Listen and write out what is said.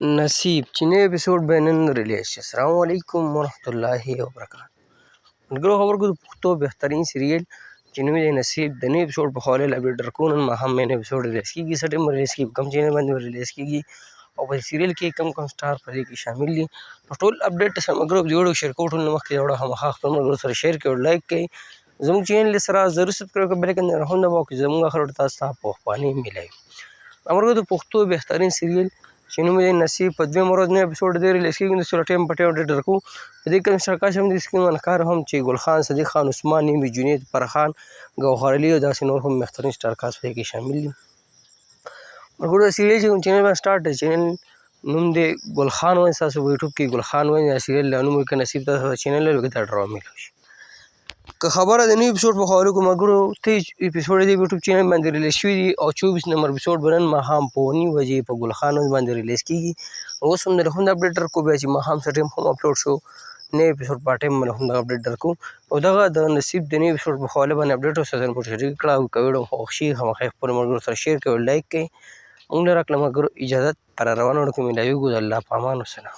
نصیب چې نوی اپیسوډ به نن ریلیز شي. السلام علیکم ورحمت الله وبرکاته. ملګرو خبر کو پښتو بهترین سیریل چې نوم یې نصیب د نوي اپیسوډ په حواله له اپډیټ درکو. نن ماښام مې نوی اپیسوډ ریلیز کېږي، څه ټایم ریلیز کېږي، کوم چینل باندې ریلیز کېږي او په سیریل کې کم کم سټار په دې کې شامل دي، نو ټول اپډیټ سره ملګرو ویډیو شیر کوو. ټول مخکې وړو خامخا خپل ملګرو سره شیر کړئ او لایک کړئ. زموږ چینل سره ضرور سبسکرایب کړئ، بل آیکن هم دباو کړئ، زموږ اخر تاسو ته په خواني ملایي. امرګو د پښتو بهترین سیریل چې نوم یې نصیب په دویم ورځ نوی اپیسوډ دی ریلیز کېږي، نو سره ټایم په ټایم اپډیټ درکو. په دې کې سرکاش هم دي، سکیم انکار هم چې ګل خان، صدیق خان، عثمان نیمی، جنید فرخان، ګوهر علي او داسې نور هم بهترین سټار کاست په دې کې شامل دي. ملګرو دا سیریل چې کوم چینل باندې سټارټ دی، چینل نوم دی ګل خان وایي، تاسو په یوټیوب کې ګل خان وایي، دا سیریل له نوم کې نصیب تاسو چینل لري دا ډرامه ملو شي. که خبره د نوي اپیسوډ په حواله کوم ملګرو، 23 اپیسوډ دی یوټیوب چینل باندې ریلیز شوی دی او 24 نمبر اپیسوډ به نن ماښام په 9:30 بجې په ګل خان باندې ریلیز کېږي. اوس هم درته هم د اپډیټ درکو، بیا چې ماښام څه ټایم هم اپلوډ شو نوی اپیسوډ په ټایم باندې هم دغه اپډیټ درکو. او دغه د نصیب د نوي اپیسوډ په حواله باندې اپډیټ اوس سره مو شریک کړه او که ویډیو خوښ شي خامخا یې خپلو ملګرو سره شیر کړئ او لایک کړئ. موږ له راکړه ملګرو اجازت، پر روانو اړیکو ملاویږو. د الله په امان، والسلام.